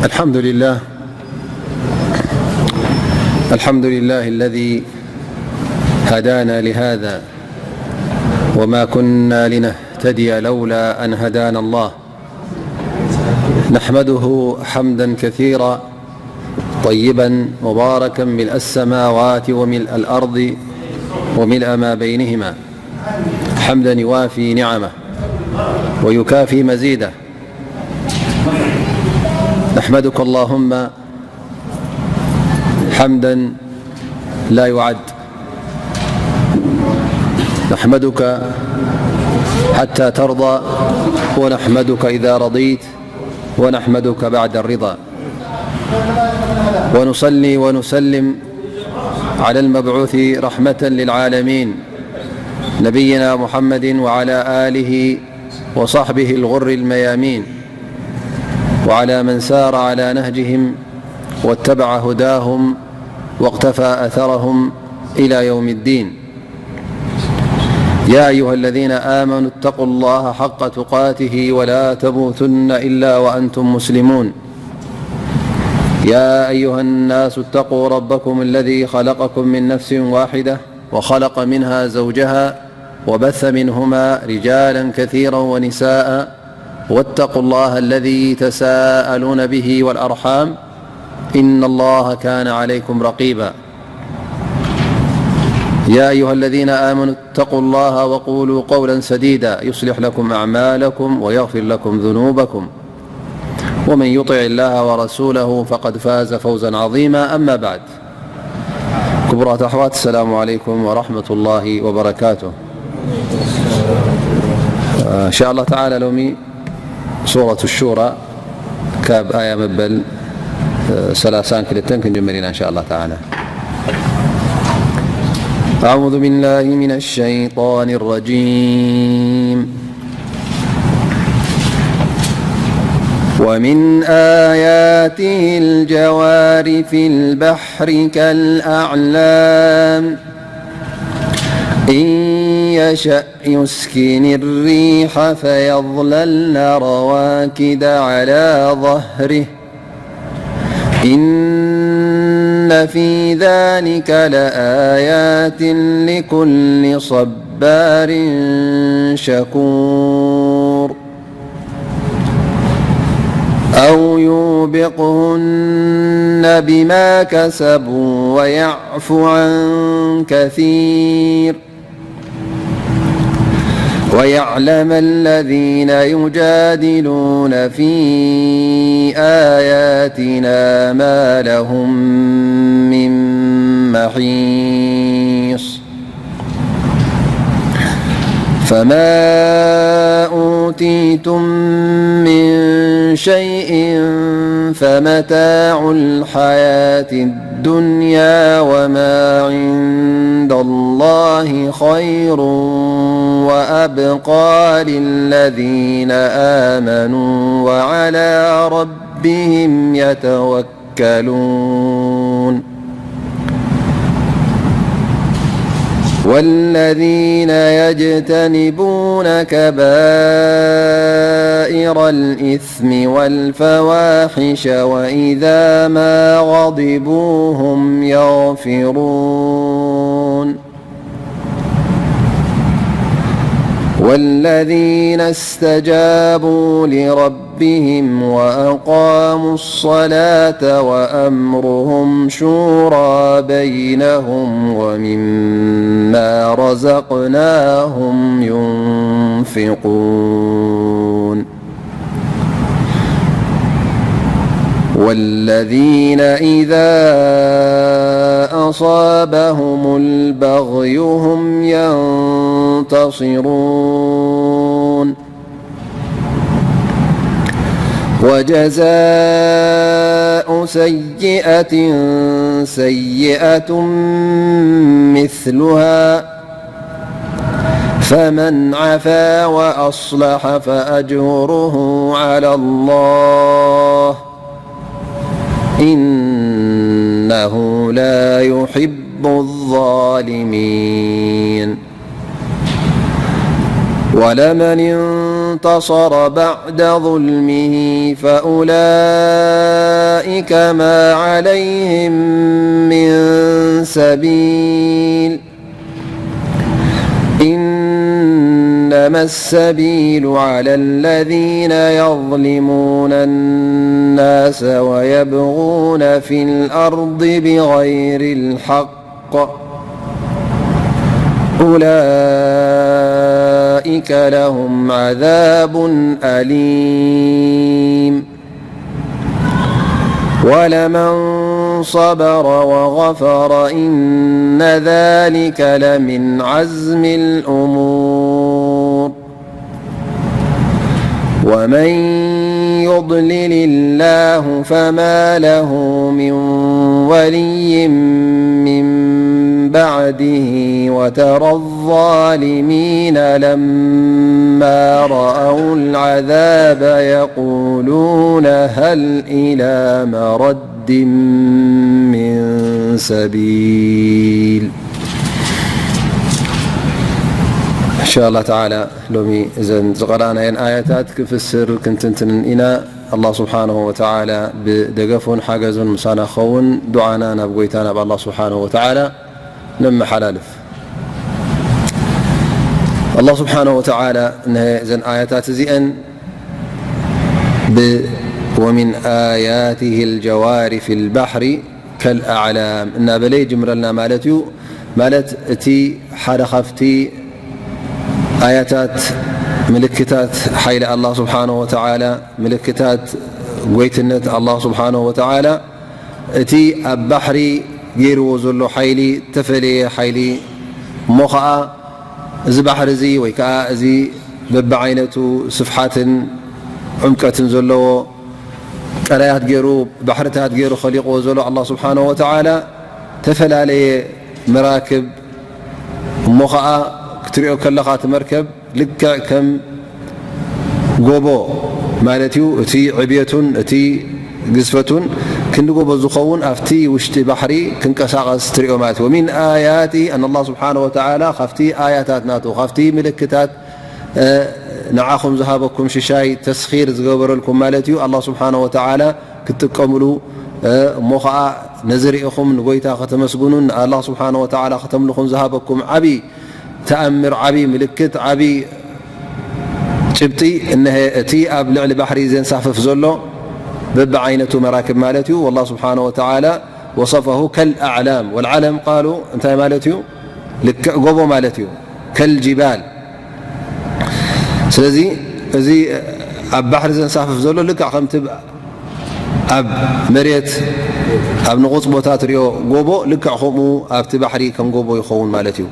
الحمد لله. الحمد لله الذي هدانا لهذا وما كنا لنهتدي لولا أن هدانا الله. نحمده حمدا كثيرا طيبا مباركا ملء السماوات وملء الأرض وملء ما بينهما، حمدا يوافي نعمه ويكافي مزيده. نحمدك اللهم حمدا لا يعد. نحمدك حتى ترضى، ونحمدك إذا رضيت، ونحمدك بعد الرضا. ونصلي ونسلم على المبعوث رحمة للعالمين، نبينا محمد وعلى آله وصحبه الغر الميامين، وعلى من سار على نهجهم واتبع هداهم واقتفى أثرهم إلى يوم الدين. يا أيها الذين آمنوا اتقوا الله حق تقاته ولا تموتن إلا وأنتم مسلمون. يا أيها الناس اتقوا ربكم الذي خلقكم من نفس واحدة وخلق منها زوجها وبث منهما رجالا كثيرا ونساء، واتقوا الله الذي تساءلون به والأرحام، إن الله كان عليكم رقيبا. يا أيها الذين آمنوا اتقوا الله وقولوا قولا سديدا يصلح لكم أعمالكم ويغفر لكم ذنوبكم، ومن يطع الله ورسوله فقد فاز فوزا عظيما. أما بعد، ክቡራት ኣሕዋት፣ السلام عليكم ورحمة الله وبركاته. إن شاء الله تعالى ሎሚ ሱረት ሹራ ካብ ኣያ መበል ሰላሳን ክልተን ክንጅምር ኢና። إن شاء الله تعالى. أعوذ بالله من الشيطان الرجيم. ومن آياته الجوار في البحر كالأعلام. إن يشأ يسكن الريح فيظللن رواكد على ظهره. إن في ذلك لآيات لكل صبار شكور. أو يوبقهن بما كسبوا ويعف عن كثير. ويعلم الذين يجادلون في آياتنا ما لهم من محيص. فما أوتيتم من شيء فمتاع الحياة الدنيا وما عند الله خير وأبقى للذين آمنوا وعلى ربهم يتوكلون. والذين يجتنبون كبائر الإثم والفواحش وإذا ما غضبوا هم يغفرون. والذين استجابوا لربهم وأقاموا الصلاة وأمرهم شورى بينهم ومما رزقناهم ينفقون. والذين إذا أصابهم البغي هم ينتصرون. وجزاء سيئة سيئة مثلها، فمن عفا وأصلح فأجره على الله، إنه لا يحب الظالمين. ولمن انتصر بعد ظلمه فأولئك ما عليهم من سبيل. إنما السبيل على الذين يظلمون الناس ويبغون في الأرض بغير الحق، أولئك لهم عذاب أليم. ولمن صبر وغفر إن ذلك لمن عزم الأمور. ومن يضلل الله فما له من ولي من بعده، وترى الظالمين لما رأوا العذاب يقولون هل إلى مرد من سبيل. إن شاء الله تعالى ሎሚ እዘን ዝቐራናየን ኣያታት ክፍስር ክንትንትንን ኢና። ኣላህ ስብሓንሁ ወተዓላ ብደገፉን ሓገዙን ምሳና ክኸውን ዱዓና ናብ ጎይታ ናብ ኣላህ ስብሓንሁ ወተዓላ ነመሓላልፍ። ኣላህ ስብሓንሁ ወተዓላ እነሀ እዘን ኣያታት እዚአን ብ-، ومن آياته الجوار في البحر كالأعلام እናበለ ይጅምረልና ማለት እዩ። ማለት እቲ ሓደ ካብቲ ኣያታት ምልክታት ሓይሊ ኣላህ ስብሓንሁ ወተዓላ፣ ምልክታት ጎይትነት ኣላህ ስብሓንሁ ወተዓላ፣ እቲ ኣብ ባሕሪ ገይርዎ ዘሎ ሓይሊ፣ ተፈለየ ሓይሊ፣ እሞ ኸዓ እዚ ባሕሪ እዚ ወይ ከዓ እዚ በብዓይነቱ ስፍሓትን ዕምቀትን ዘለዎ ቀላያት ገይሩ፣ ባሕርታት ገይሩ ኸሊቕዎ ዘሎ ኣላህ ስብሓንሁ ወተዓላ፣ ተፈላለየ መራክብ፣ እሞ ኸዓ ክትሪኦ ከለኻ እቲ መርከብ ልክዕ ከም ጎቦ ማለት እዩ። እቲ ዕብየቱን እቲ ግዝፈቱን ክንዲ ጎቦ ዝኸውን ኣብቲ ውሽጢ ባሕሪ ክንቀሳቐስ ትሪኦ ማለት እዩ። ومن آياته أن الله سبحانه وتعالى ካብቲ ኣያታት ናቱ፣ ካብቲ ምልክታት፣ እ፣ ንዓኹም ዝሃበኩም ሽሻይ ተስኺር ዝገበረልኩም ማለት እዩ። ኣላህ ስብሓነ ወተዓላ ክትጥቀምሉ፣ እ፣ እሞ ኸዓ ነዚ ርኢኹም ንጎይታ ከተመስግኑን ንኣላህ ስብሓነ ወተዓላ ከተምልኹን ዝሃበኩም ዓብዪ ተኣምር፣ ዓብዪ ምልክት፣ ዓብዪ ጭብጢ፣ እነሀ እቲ ኣብ ልዕሊ ባሕሪ ዘንሳፍፍ ዘሎ በብዓይነቱ መራክብ ማለት እዩ። ወላህ ስብሓነ ወተዓላ ወሰፈሁ ከልኣዕላም። ወልዓለም ቃሉ እንታይ ማለት እዩ? ልክዕ ጎቦ ማለት እዩ። ከልጅባል። ስለዚ እዚ ኣብ ባሕሪ ዘንሳፍፍ ዘሎ ልክዕ ከምቲ ኣብ መሬት ኣብ ንቑጽ ቦታ ትሪኦ ጎቦ ልክዕ ከምኡ ኣብቲ ባሕሪ ከም ጎቦ ይኸውን ማለት እዩ።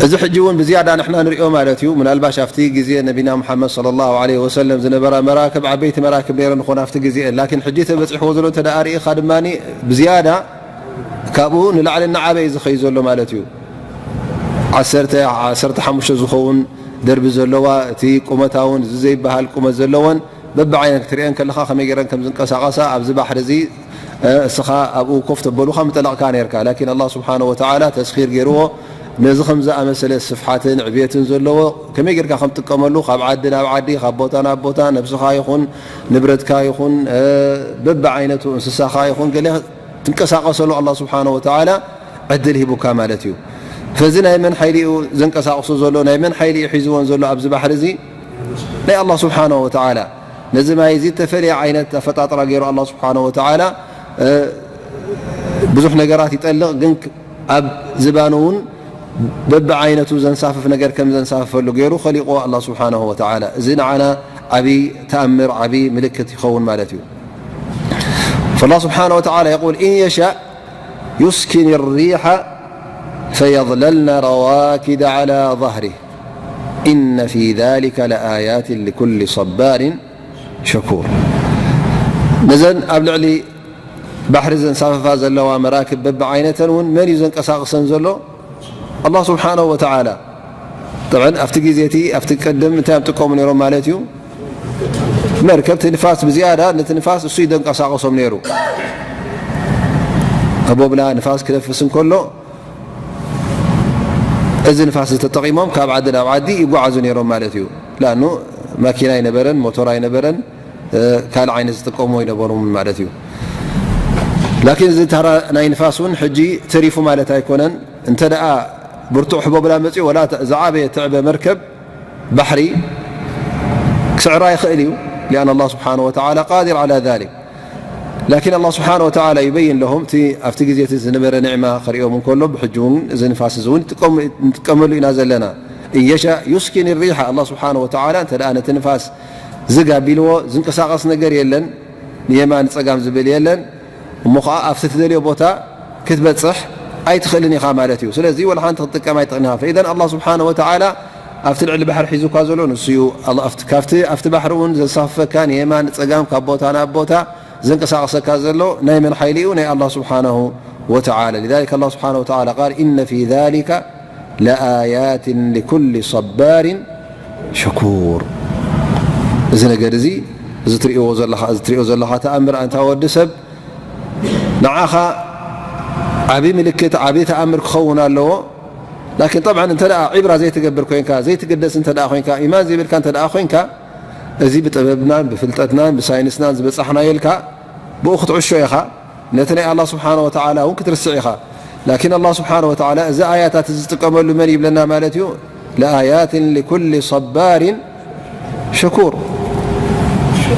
እዚ ሕጂ እውን ብዝያዳ ንሕና ንሪኦ ማለት እዩ። ምናልባሽ ኣብቲ ግዜ ነቢና ሙሓመድ ሰለላሁ ዐለይሂ ወሰለም ዝነበራ መራክብ ዓበይቲ መራክብ ነይረን ዝኾና ኣብቲ ግዜ፣ ላኪን ሕጂ ተበፂሕዎ ዘሎ እንተ ደኣ ርኢኻ ድማ ብዝያዳ ካብኡ ንላዕሊ እናዓበየ ዝኸይ ዘሎ ማለት እዩ። ዓሰርተ፣ ዓሰርተ ሓሙሽተ ዝኸውን ደርቢ ዘለዋ፣ እቲ ቁመታ እውን እዚ ዘይበሃል ቁመት ዘለወን በብዓይነት ክትሪአን ከለኻ ከመይ ገይረን ከም ዝንቀሳቐሳ ኣብዚ ባሕሪ እዚ፣ እ፣ እስኻ ኣብኡ ኮፍ ተበሉኻ ምጠለቕካ ነርካ። ላኪን ኣላህ ስብሓነ ወተዓላ ተስኺር ገይርዎ ነዚ ከም ዝኣመሰለ ስፍሓትን ዕብየትን ዘለዎ ከመይ ጌርካ ከም ትጥቀመሉ ካብ ዓዲ ናብ ዓዲ፣ ካብ ቦታ ናብ ቦታ፣ ነብስኻ ይኹን ንብረትካ ይኹን፣ እ፣ በብዓይነቱ እንስሳኻ ይኹን ገለ ትንቀሳቐሰሉ ኣላህ ስብሓነ ወተዓላ ዕድል ሂቡካ ማለት እዩ። ፈዚ ናይ መን ሓይሊ እዩ ዘንቀሳቕሶ ዘሎ? ናይ መን ሓይሊ እዩ ሒዝወን ዘሎ ኣብዚ ባሕሪ እዚ? ናይ ኣላህ ስብሓነ ወተዓላ። ነዚ ማይ እዚ እተፈለየ ዓይነት ኣፈጣጥራ ገይሩ ኣላህ ስብሓነ ወተዓላ፣ እ፣ ብዙሕ ነገራት ይጠልቕ፣ ግን ኣብ ዝባኑ እውን በብዓይነቱ ዘንሳፍፍ ነገር ከም ዘንሳፍፈሉ ገይሩ ኸሊቕዎ ኣላህ ስብሓነሁ ወተዓላ። እዚ ንዓና ዓብዪ ተኣምር፣ ዓብዪ ምልክት ይኸውን ማለት እዩ። فالله سبحانه وتعالى يقول: إن يشأ يسكن الريح فيظللن رواكد على ظهره إن في ذلك لآيات لكل صبار شكور. ነዘን ኣብ ልዕሊ ባሕሪ ዘንሳፍፋ ዘለዋ መራክብ በብዓይነተን እውን መን እዩ ዘንቀሳቕሰን ዘሎ? ኣላህ ስብሓነሁ ወተዓላ። ጠብዐን ኣብቲ ግዜ እቲ፣ ኣብቲ ቅድም እንታይ እዮም ጥቀሙ ነይሮም ማለት እዩ? መርከብ፣ እቲ ንፋስ ብዝያዳ፣ ነቲ ንፋስ እሱ እዩ ዘንቀሳቕሶም ነይሩ። ኣቦብላ ንፋስ ክነፍስ እንከሎ፣ እዚ ንፋስ ተጠቒሞም ካብ ዓዲ ናብ ዓዲ ይጓዓዙ ነይሮም ማለት እዩ። ላኑ ማኪና ኣይነበረን፣ ሞቶር ኣይነበረን፣ ካልእ ዓይነት ዝጥቀሙ ኣይነበሩን ማለት እዩ። ላኪን እዚ ተራ ናይ ንፋስ እውን ሕጂ ተሪፉ ማለት ኣይኮነን። እንተ ደኣ ብርቱዕ ሕቦብላ መፅዩ፣ ወላ ዝዓበየ ትዕበ መርከብ ባሕሪ ክስዕራ ይኽእል እዩ። لأن الله سبحانه وتعالى قادر على ذلك. ላኪን ኣላህ ስብሓነ ወተዓላ ይበይን ለሆም እቲ ኣብቲ ግዜ እቲ ዝነበረ ኒዕማ ከርእዮም እንከሎ፣ ብሕጂ እውን እዚ ንፋስ እዚ እውን ንጥቀም-፣ ንጥቀመሉ ኢና ዘለና። እየሻ ዩስኪን ሪሓ፣ ኣላህ ስብሓነ ወተዓላ እንተ ደኣ ነቲ ንፋስ ዝግ ኣቢልዎ ዝንቀሳቐስ ነገር የለን፣ ንየማን ንጸጋም ዝብል የለን። እሞ ኸዓ ኣብቲ ትደልዮ ቦታ ክትበጽሕ ኣይትኽእልን ኢኻ ማለት እዩ። ስለዚ ወላ ሓንቲ ክትጥቀም ኣይትኽእልን ኢኻ። ፈኢዘን ኣላህ ስብሓነ ወተዓላ ኣብቲ ልዕሊ ባሕሪ ሒዙካ ዘሎ ንሱ እዩ። ኣላ-፣ ኣብቲ፣ ካብቲ፣ ኣብቲ ባሕሪ እውን ዘንሳፍፈካ ንየማን ንጸጋም ካብ ቦታ ናብ ቦታ ዘንቀሳቐሰካ ዘሎ ናይ መን ሓይሊ እዩ? ናይ ኣላህ ስብሓነሁ ወተዓላ። لذلك الله سبحانه وتعالى قال: إن في ذلك لآيات لكل صبار شكور። እዚ ነገር እዚ፣ እዚ ትርእይዎ ዘለኻ፣ እዚ ትርእዮ ዘለኻ ተኣምር፣ ኣንታ ወዲ ሰብ፣ ንዓኻ ዓቢ ምልክት፣ ዓቢ ተኣምር ክኸውን ኣለዎ። ላኪን ጠብዓን እንተ ደኣ ዒብራ ዘይትገብር ኮይንካ፣ ዘይትግደስ እንተ ደኣ ኮይንካ፣ ኢማን ዘይብልካ እንተ ደኣ ኮይንካ፣ እዚ ብጥበብናን ብፍልጠትናን ብሳይንስናን ዝበጻሕናዮ ኢልካ ብኡ ክትዕሾ ኢኻ። ነቲ ናይ ኣላህ ስብሓነ ወተዓላ እውን ክትርስዕ ኢኻ። ላኪን ኣላህ ስብሓነ ወተዓላ እዚ ኣያታት እዚ ዝጥቀመሉ መን ይብለና ማለት እዩ? ለኣያትን ሊኩሊ ሰባሪን ሸኩር።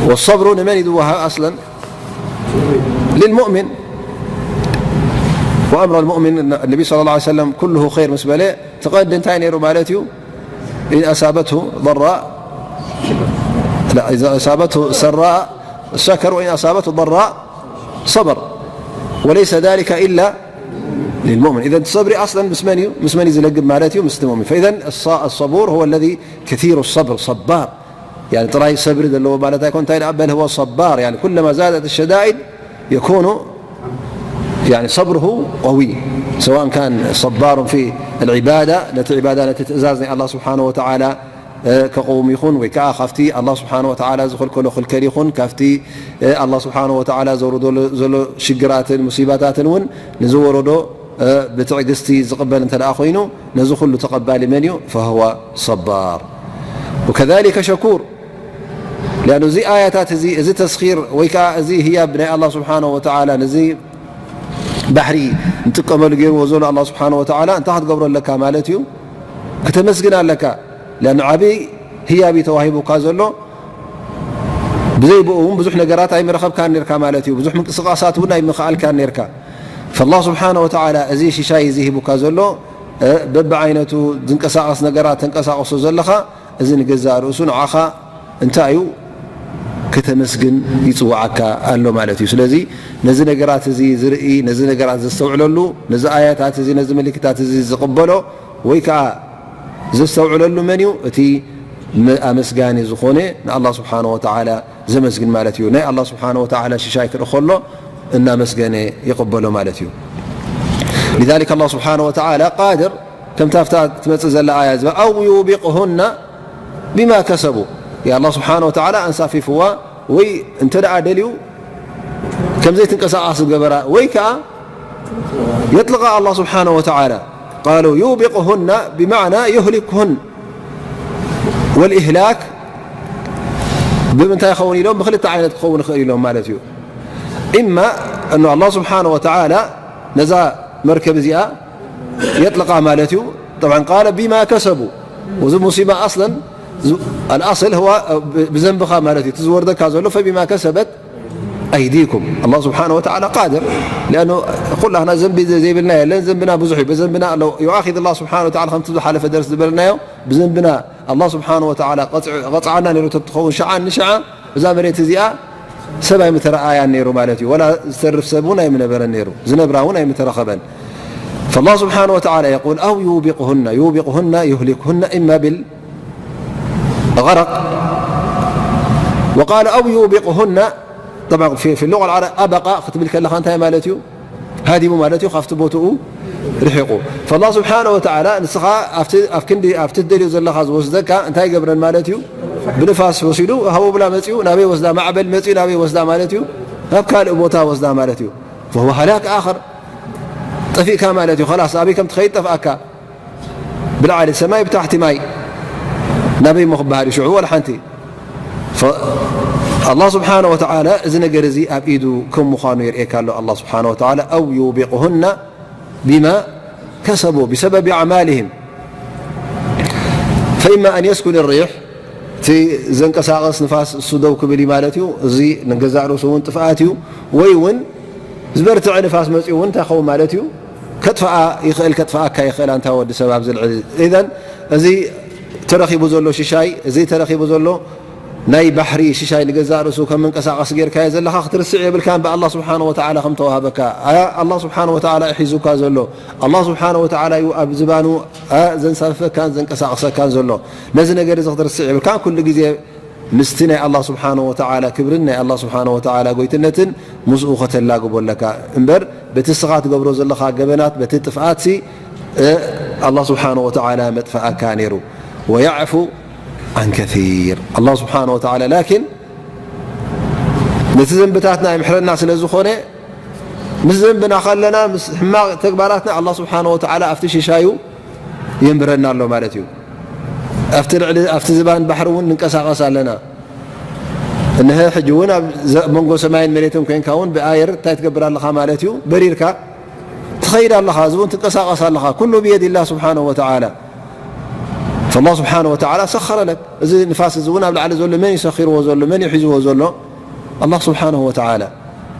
ወሰብሩ ንመን እዩ ዝወሃብ ኣስለን? ሊልሙእሚን። ወኣምረ ልሙእሚን፣ ነቢ ሰለላሁ ዐለይሂ ወሰለም ኩሉሁ ኸይር ምስ በለ፣ እቲ ቀንዲ እንታይ ነይሩ ማለት እዩ? ኢን ኣሳበትሁ ضራእ፣ ላ፣ ኢን ኣሳበትሁ ሰራእ ሸከር፣ ወኢን ኣሳበትሁ ضራእ ሰበር፣ ወለይሰ ዛሊከ ኢላ ሊልሙእሚን። ኢዘን ሰብሪ ኣስለን ምስ መን እዩ? ምስ መን እዩ ዝለግብ ማለት እዩ? ምስቲ ሙእሚን። ፈኢዘን ኣሰ-፣ ኣሰቡር ሁወ ለዚ ከሲሩ ሰብር፣ ሰባር። ያኒ ጥራይ ሰብሪ ዘለዎ ማለት ኣይኮን። እንታይ ደኣ በል ሁወ ሰባር፣ ያኒ ኩለማ ዛደት ሸዳኢድ የኩኑ ያኒ ሰብርሁ ቀዊ። ሰዋእ ካን ሰባሩን ፊ ልዕባዳ፣ ነቲ ዕባዳ፣ ነቲ ትእዛዝ ናይ ኣላህ ስብሓነ ወተዓላ፣ እ፣ ከቕውም ይኹን፣ ወይ ከዓ ካብቲ ኣላህ ስብሓነ ወተዓላ ዝኸልከሎ ክልከል ይኹን፣ ካብቲ፣ እ፣ ኣላህ ስብሓነ ወተዓላ ዘውርዶ ዘሎ ሽግራትን ሙሲባታትን እውን ንዝወረዶ እ፣ ብትዕግስቲ ዝቕበል እንተ ደኣ ኮይኑ፣ ነዚ ኩሉ ተቐባሊ መን እዩ? ፈሁወ ሰባር። ወከዛሊከ ሸኩር። ሊኣኑ እዚ ኣያታት እዚ፣ እዚ ተስኺር ወይ ከኣ እዚ ህያብ ናይ ኣላህ ስብሓነሁ ወተዓላ ነዚ ባሕሪ ንጥቀመሉ ገይርዎ ዘሎ ኣላህ ስብሓነሁ ወተዓላ እንታይ ክትገብሮ ኣለካ ማለት እዩ? ክተመስግን ኣለካ። ሊኣኑ ዓቢ ህያብ እዩ ተዋሂቡካ ዘሎ። ብዘይ ብኡ እውን ብዙሕ ነገራት ኣይምረኸብካን ኔርካ ማለት እዩ። ብዙሕ ምንቅስቓሳት እውን ኣይምኸኣልካን ኔርካ። ፈላህ ስብሓነ ወተዓላ እዚ ሽሻይ እዚ ሂቡካ ዘሎ፣ እ፣ በብዓይነቱ ዝንቀሳቐስ ነገራት ተንቀሳቕሶ ዘለኻ፣ እዚ ንገዛእ ርእሱ ንዓኻ እንታይ እዩ? ከተመስግን ይጽውዓካ ኣሎ ማለት እዩ። ስለዚ ነዚ ነገራት እዚ ዝርኢ፣ ነዚ ነገራት ዘስተውዕለሉ፣ ነዚ ኣያታት እዚ፣ ነዚ ምልክታት እዚ ዝቕበሎ ወይ ከኣ ዘስተውዕለሉ መን እዩ? እቲ ም-፣ ኣመስጋኒ ዝኾነ ንኣላህ ስብሓነ ወተዓላ ዘመስግን ማለት እዩ። ናይ ኣላህ ስብሓነ ወተዓላ ሽሻይ ክርኢ ከሎ እናመስገነ ይቕበሎ ማለት እዩ። ሊዛሊክ ኣላህ ስብሓነ ወተዓላ ቃድር፣ ከምታ ኣብታ ትመጽእ ዘላ ኣያ ዝበ-፣ ኣው ዩቢቕሁና ቢማ ከሰቡ፣ የኣላህ ስብሓነ ወተዓላ ኣንሳፊፍዋ ወይ እንተ ደኣ ደልዩ ከም ዘይትንቀሳቐስ ዝገበራ ወይ ከኣ የጥልቓ ኣላህ ስብሓነ ወተዓላ። ቃሉ ዩቢቕሁና ብማዕና ዩህሊክሁን። ወልኢህላክ ብምንታይ ይኸውን ኢሎም? ብክልተ ዓይነት ክኸውን ይኽእል ኢሎም ማለት እዩ። ኢማ እኖ ኣላህ ስብሓነ ወተዓላ ነዛ መርከብ እዚኣ የጥልቓ ማለት እዩ። ጠብዓን ቃለ ቢማ ከሰቡ፣ ወዚ ሙሲባ ኣስለን ዝ-፣ ኣልኣስል ህዋ ብ-፣ ብዘንብኻ ማለት እዩ። እቲ ዝወርደካ ዘሎ ፈቢማ ከሰበት ኣይዲኩም። ኣላህ ስብሓነ ወተዓላ ቃድር፣ ሊኣኑ ኩላህና ዘንቢ ዘይብልና የለን። ዘንብና ብዙሕ እዩ። ብዘንብና ለው ዩኣኺዝ ኣላህ ስብሓነ ወተዓላ ከምቲ ዝሓለፈ ደርስ ዝበልናዮ፣ ብዘንብና ኣላህ ስብሓነ ወተዓላ ቀጽዕ-፣ ቀጽዓና ነይሩ ተትኸውን ሽዓ ንሽዓ እዛ መሬት እዚኣ ሰብ ኣይምተረኣያን ነይሩ ማለት እዩ። ወላ ዝተርፍ ሰብ እውን ኣይምነበረን ነይሩ። ዝነብራ እውን ኣይምተረኸበን። ፈላህ ስብሓነ ወተዓላ የቁል፣ ኣው ዩቢቅሁና፣ ዩቢቅሁና፣ ዩህሊክሁና ኢማ ቢል غرق. وقال أو يوبقهن. طبعا في، في اللغة العربية أبق ክትብል ከለኻ እንታይ ማለት እዩ? ሃዲሙ ማለት እዩ፣ ካብቲ ቦትኡ ርሒቑ። فالله سبحانه وتعالى ንስኻ ኣብቲ፣ ኣብ ክንዲ፣ ኣብቲ ትደልዮ ዘለኻ ዝወስደካ እንታይ ይገብረን ማለት እዩ? ብንፋስ ወሲዱ ሃቦብላ መፂኡ ናበይ ወስዳ? ማዕበል መፂኡ ናበይ ወስዳ ማለት እዩ? ናብ ካልእ ቦታ ወስዳ ማለት እዩ። فهو هلاك آخر. ጠፊእካ ማለት እዩ። خلاص ኣበይ ከም ትኸይድ ጠፍኣካ። ብላዕሊ ሰማይ ብታሕቲ ማይ ናበይ እሞ ክበሃል እዩ ሽዑ? ወላ ሓንቲ። ፈ-፣ ኣላህ ስብሓነ ወተዓላ እዚ ነገር እዚ ኣብ ኢዱ ከም ምዃኑ የርእየካ ኣሎ። ኣላህ ስብሓነ ወተዓላ፣ "ኣው ዩቢቅሁና ቢማ ከሰቡ፣ ብሰበቢ ኣዕማልህም፣ ፈኢማ ኣን የስኩን ሪሕ፣ እቲ ዘንቀሳቐስ ንፋስ እሱ ደው ክብል እዩ ማለት እዩ። እዚ ንገዛእ ርእሱ እውን ጥፍኣት እዩ። ወይ እውን ዝበርትዐ ንፋስ መፂኡ እውን እንታይ ኸውን ማለት እዩ? ከጥፍኣ ይኽእል፣ ከጥፍኣካ ይኽእል፣ ኣንታ ወዲ ሰብ ኣብዚ ልዕሊ እዚ። ኢዘን እዚ ተረኺቡ ዘሎ ሽሻይ፣ እዚ ተረኺቡ ዘሎ ናይ ባሕሪ ሽሻይ ንገዛእ ርእሱ ከም መንቀሳቐሲ ጌርካዮ ዘለኻ ክትርስዕ የብልካን፣ ብኣላህ ስብሓነ ወተዓላ ከም ተዋህበካ። ኣያ ኣላህ ስብሓነ ወተዓላ እዩ ሒዙካ ዘሎ። ኣላህ ስብሓነ ወተዓላ እዩ ኣብ ዝባኑ፣ ኣ፣ ዘንሳፍፈካን ዘንቀሳቕሰካን ዘሎ። ነዚ ነገር እዚ ክትርስዕ የብልካን። ኩሉ ግዜ ምስቲ ናይ ኣላህ ስብሓነ ወተዓላ ክብርን ናይ ኣላህ ስብሓነ ወተዓላ ጎይትነትን ምስኡ ከተላግቦ ኣለካ እምበር፣ በቲ እስኻ ትገብሮ ዘለኻ ገበናት፣ በቲ ጥፍኣትሲ፣ እ፣ ኣላህ ስብሓነ ወተዓላ መጥፍኣካ ነይሩ። ወየዕፉ ዓን ከሲር። ኣላህ ስብሓነ ወተዓላ ላኪን ነቲ ዘንብታትና ይምሕረና ስለ ዝኾነ፣ ምስ ዘንብና ከለና፣ ምስ ሕማቕ ተግባራትና ኣላህ ስብሓነ ወተዓላ ኣብቲ ሽሻዩ የንብረና ኣሎ ማለት እዩ። ኣብቲ ልዕሊ፣ ኣብቲ ዝባን ባሕሪ እውን ንንቀሳቐስ ኣለና። እንሀ ሕጂ እውን ኣብ ዘ-፣ መንጎ ሰማይን መሬትን ኮይንካ እውን ብኣየር እንታይ ትገብር ኣለኻ ማለት እዩ? በሪርካ ትኸይድ ኣለኻ፣ እዚ እውን ትንቀሳቐስ ኣለኻ። ኩሉ ብየድ ኢላህ ስብሓነሁ ወተዓላ። ፈላህ ስብሓነሁ ወተዓላ ሰኸረ ለክ። እዚ ንፋስ እዚ እውን ኣብ ላዕሊ ዘሎ መን እዩ ሰኺርዎ ዘሎ? መን እዩ ሒዝዎ ዘሎ? ኣላህ ስብሓነሁ ወተዓላ።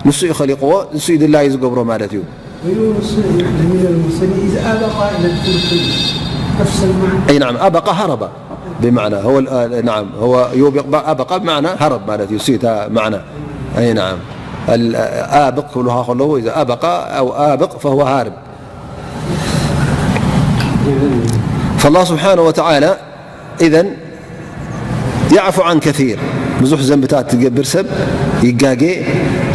ንሱ እዩ ኸሊቕዎ፣ ንሱ እዩ ድላዩ ዝገብሮ ማለት እዩ። ويونس من المرسلين إذ أبق إلى الفلك نفس المعنى. أي نعم، أبق هرب بمعنى، هو ال-، آه، نعم، هو يوبق ب-، أبق بمعنى هرب ማለት እዩ። እሱ እዩ እታ ማዕና። أي نعم. ال-، آبق ክብሉኻ ከለዉ፣ إذا أبق أو آبق فهو هارب. فالله سبحانه وتعالى إذن يعفو عن كثير. ብዙሕ ዘንብታት ትገብር ሰብ ይጋጌ፣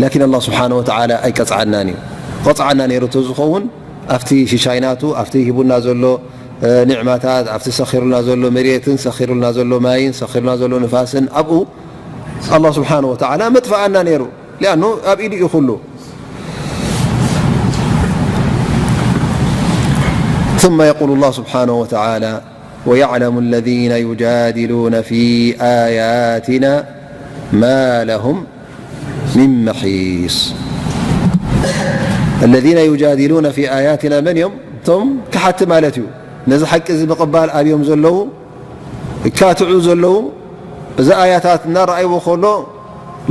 ላኪን ኣላህ ስብሓነ ወተዓላ ኣይቀጽዓናን እዩ። ቀጽዓና ነይሩ ተዝኸውን፣ ኣብቲ ሽሻይ ናቱ፣ ኣብቲ ሂቡና ዘሎ፣ እ፣ ኒዕማታት፣ ኣብቲ ሰኺሩልና ዘሎ መሬትን፣ ሰኺሩልና ዘሎ ማይን፣ ሰኺሩልና ዘሎ ንፋስን፣ ኣብኡ ኣላህ ስብሓነ ወተዓላ መጥፍኣና ነይሩ። ሊኣኑ ኣብ ኢዱ እዩ ኩሉ። ثم يقول الله سبحانه وتعالى: ويعلم الذين يجادلون في آياتنا ما لهم من محيص. الذين يجادلون في آياتنا መን እዮም? እቶም ከሓቲ ማለት እዩ። ነዚ ሓቂ እዚ ምቕባል ኣብዮም ዘለዉ፣ ይካትዑ ዘለዉ፣ እዚ ኣያታት እናረኣይዎ ከሎ፣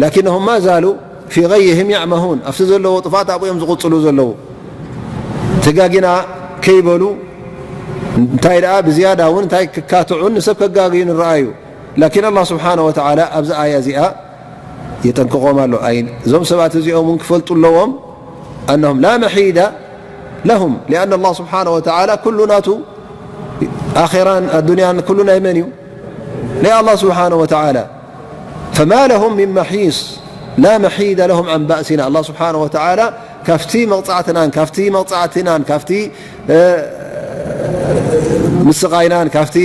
ላኪነሁም ማ ዛሉ ፊ ገይህም ያዕመሁን፣ ኣብቲ ዘለዎ ጥፋት ኣብኡ እዮም ዝቕጽሉ ዘለዉ። ተጋጊና ከይበሉ፣ እንታይ ደኣ ብዝያዳ እውን እንታይ ክካትዑን ንሰብ ከጋግዩን ይረኣዩ። ላኪን ኣላህ ስብሓነ ወተዓላ ኣብዚ ኣያ እዚኣ የጠንቅቖም ኣሎ። ኣይ፣ እዞም ሰባት እዚኦም እውን ክፈልጡ ኣለዎም፣ ኣነሁም ላ መሒደ ለሁም፣ ሊኣን ኣላህ ስብሓነ ወተዓላ ኩሉ ናቱ፣ ኣኼራን ኣዱንያን ኩሉ ናይ መን እዩ? ናይ ኣላህ ስብሓነ ወተዓላ። ፈማ ለሁም ሚን መሒስ፣ ላ መሒደ ለሁም ዓን ባእሲና። ኣላህ ስብሓነ ወተዓላ ካብቲ መቕጻዕትናን፣ ካብቲ መቕጻዕትናን፣ ካብቲ፣ እ፣ ምስቓይናን፣ ካብቲ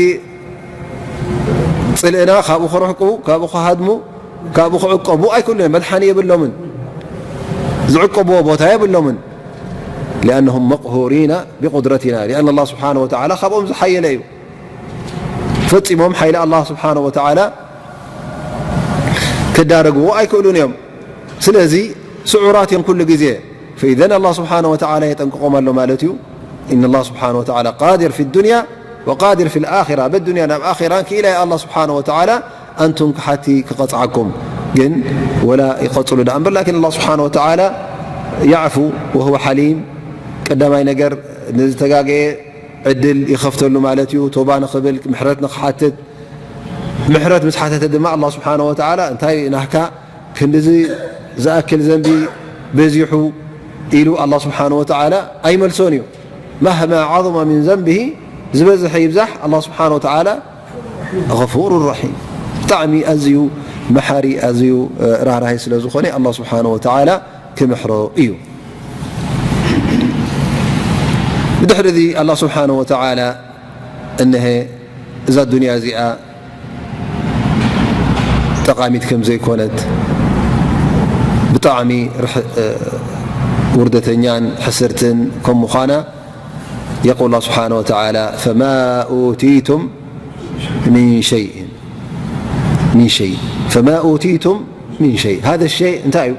ጽልእና ካብኡ ክርሕቁ፣ ካብኡ ክሃድሙ፣ ካብኡ ክዕቀቡ ኣይክእሉን እዮም። መድሓኒ የብሎምን። ዝዕቀብዎ ቦታ የብሎምን። ሊኣነሁም መቅሁሪና ቢቁድረቲና። ሊኣን ኣላህ ስብሓነ ወተዓላ ካብኦም ዝሓየለ እዩ። ፈጺሞም ሓይሊ ኣላህ ስብሓነ ወተዓላ ክዳረግዎ ኣይክእሉን እዮም። ስለዚ ስዑራት እዮም ኩሉ ግዜ። ፈኢዘን ኣላህ ስብሓነ ወተዓላ የጠንቅቖም ኣሎ ማለት እዩ። ኢነ ኣላህ ስብሓነ ወተዓላ ቃዲር ፊ ዱንያ ወቃዲር ፊል ኣኺራ፣ በዱንያ ናብ ኣኺራን ክኢላ እዩ ኣላህ ስብሓነ ወተዓላ ኣንቱም ክሓቲ ክቐጽዓኩም። ግን ወላ ይቐጽሉ ደኣ እምበር፣ ላኪን ኣላህ ስብሓነ ወተዓላ ያዕፉ ወሁወ ሓሊም። ቀዳማይ ነገር ንዝተጋገየ ዕድል ይኸፍተሉ ማለት እዩ። ቶባ ንኽብል፣ ምሕረት ንኽሓትት፣ ምሕረት ምስ ሓተተ ድማ ኣላህ ስብሓነ ወተዓላ እንታይ ናህካ ክንድዚ ዝኣክል ዘንቢ በዚሑ ኢሉ ኣላህ ስብሓነ ወተዓላ ኣይመልሶን እዩ። መህማ ዓظመ ሚን ዘንብሂ፣ ዝበዝሐ ይብዛሕ፣ ኣላህ ስብሓነ ወተዓላ ገፉሩ ረሒም፣ ብጣዕሚ ኣዝዩ መሓሪ፣ ኣዝዩ፣ እ፣ ራህራሂ ስለ ዝኾነ ኣላህ ስብሓነ ወተዓላ ክምሕሮ እዩ። ብድሕሪ እዚ ኣላህ ስብሓነ ወተዓላ እነሀ እዛ ዱንያ እዚኣ ጠቓሚት ከም ዘይኮነት፣ ብጣዕሚ ርሕ-፣ እ፣ ውርደተኛን ሕስርትን ከም ምዃና፣ يقول الله سبحانه وتعالى: فما أوتيتم من شيء، من شيء، فما أوتيتم من شيء. هذا الشيء እንታይ እዩ؟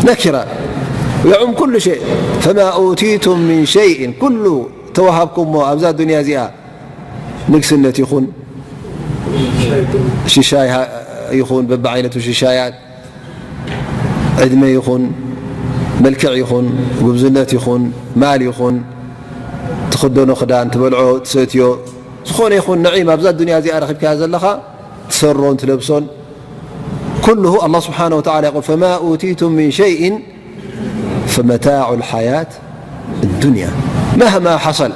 ነኪራ። يعم كل شيء. فما أوتيتم من شيء، ኩሉ ተዋሃብኩሞ ኣብዛ ዱንያ እዚኣ፣ ንግስነት ይኹን፣ ሽሻይ ሃ-፣ ይኹን፣ በብዓይነቱ ሽሻያት፣ ዕድመ ይኹን፣ መልክዕ ይኹን፣ ጉብዝነት ይኹን፣ ማል ይኹን፣ ትኽደኖ ክዳን፣ ትበልዖ፣ ትሰትዮ፣ ዝኾነ ይኹን ንዒማ ኣብዛ ዱንያ እዚኣ ረኺብካያ ዘለኻ፣ ትሰሮን ትለብሶን፣ ኩልሁ ኣላህ ስብሓነሁ ወተዓላ የቁል፣ ፈማ ኡቲቱም ሚን ሸይእን ፈመታዑል ሓያት ዱንያ መህማ ሓሰል፣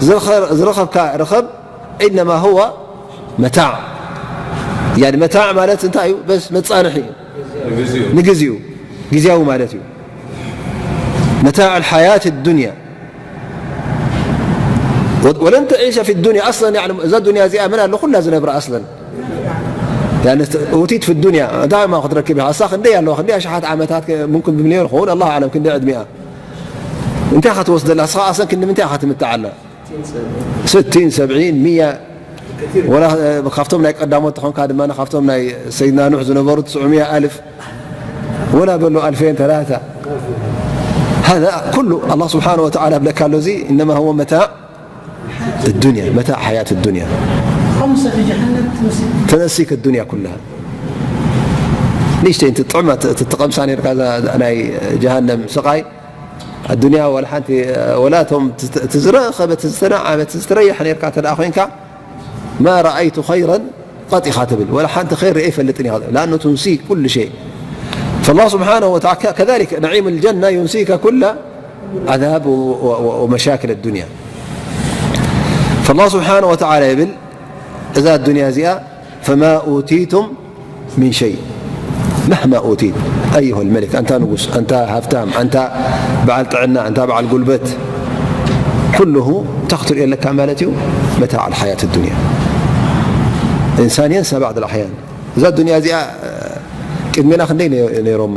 ዝረኸ-፣ ዝረኸብካ ርኸብ፣ ኢነማ ሁወ መታዕ። ያኒ መታዕ ማለት እንታይ እዩ? በስ መጻንሒ እዩ። ንግዜኡ፣ ግዜያዊ ማለት እዩ። መታዕ ኣልሓያት ዱንያ። ወ-፣ ወለን ተዒሸ ፊ ዱንያ ኣስለን፣ ያኒ እዛ ዱንያ እዚኣ መን ኣሎ ኩላ ዝነብራ ኣስለን። ያኒ ኡቲት ፊ ዱንያ፣ እንታይ እማ ክትረክብ ኢኻ? እሳ ክንደይ ኣለዋ? ክንደይ ኣሽሓት ዓመታት ከ-፣ ምምክን ብሚልዮን ክኸውን፣ ኣላሁ ኣዕለም፣ ክንደይ ዕድሚኣ? እንታይ ኢኻ ትወስደላ? እስኻ ኣስለን ክንዲ ምንታይ ኢኻ ትምትዓላ? ስቲን፣ ሰብዒን፣ ሚያ፣ ወላ፣ እ፣ ካብቶም ናይ ቀዳሞት ተኾንካ ድማ፣ ካብቶም ናይ ሰይድና ኑሕ ዝነበሩ ትስዑ ሚያ ኣልፍ፣ ወላ በሉ ኣልፌን፣ ተላታ። ሃዛ ኩሉ ኣላህ ስብሓነሁ ወተዓላ ብለካ ኣሎ፣ እዚ እነማ ሁወ መታዕ ዱንያ፣ መታዕ ሓያት ዱንያ። خمسة في جهنم تمسك. ተነሲክ ዱንያ ኩላሃ። ንእሽተይ እንቲ ጥዕማ ት-፣ ት-፣ ትቐምሳ ነርካ፣ እዛ ናይ ጀሃነም ስቓይ። ኣዱንያ ወላ ሓንቲ፣ ወላ እቶም ት-፣ ት-፣ እቲ ዝረኸበ፣ እቲ ዝተናዓመ፣ እቲ ዝተረየሐ ነርካ እንተ ደኣ ኮይንካ፣ ማ ረኣይቱ ኸይረን ቀጥ ኢኻ ትብል፣ ወላ ሓንቲ ኸይር ርኤ ይፈልጥን ኢኻ፣ ለኣኑ ቱንሲ ኩሉ ሸይ። ፈላህ ስብሓነሁ ወተዓላ ከዛሊክ ነዒም ልጀና ዩንሲከ ኩለ ዓዛብ ወ-፣ ወ-፣ ወ-፣ ወመሻክል ኣዱንያ። ፈላህ ስብሓነሁ ወተዓላ ይብል፣ እዛ ኣዱንያ እዚኣ፣ ፈማ ኡቲቱም ሚን ሸይ፣ መህማ ኡቲት ኣዩሃ ልመሊክ፣ ኣንታ ንጉስ፣ ኣንታ ሃብታም፣ ኣንታ በዓል ጥዕና፣ ኣንታ በዓል ጉልበት፣ ኩልሁ እንታይ ክትሪኦ ኣለካ ማለት እዩ? መታዕ ኣልሓያት ዱንያ። ኢንሳን የንሳ ባዕድ ኣልኣሕያን። እዛ ዱንያ እዚኣ ቅድሜና ክንደይ ነይሮማ?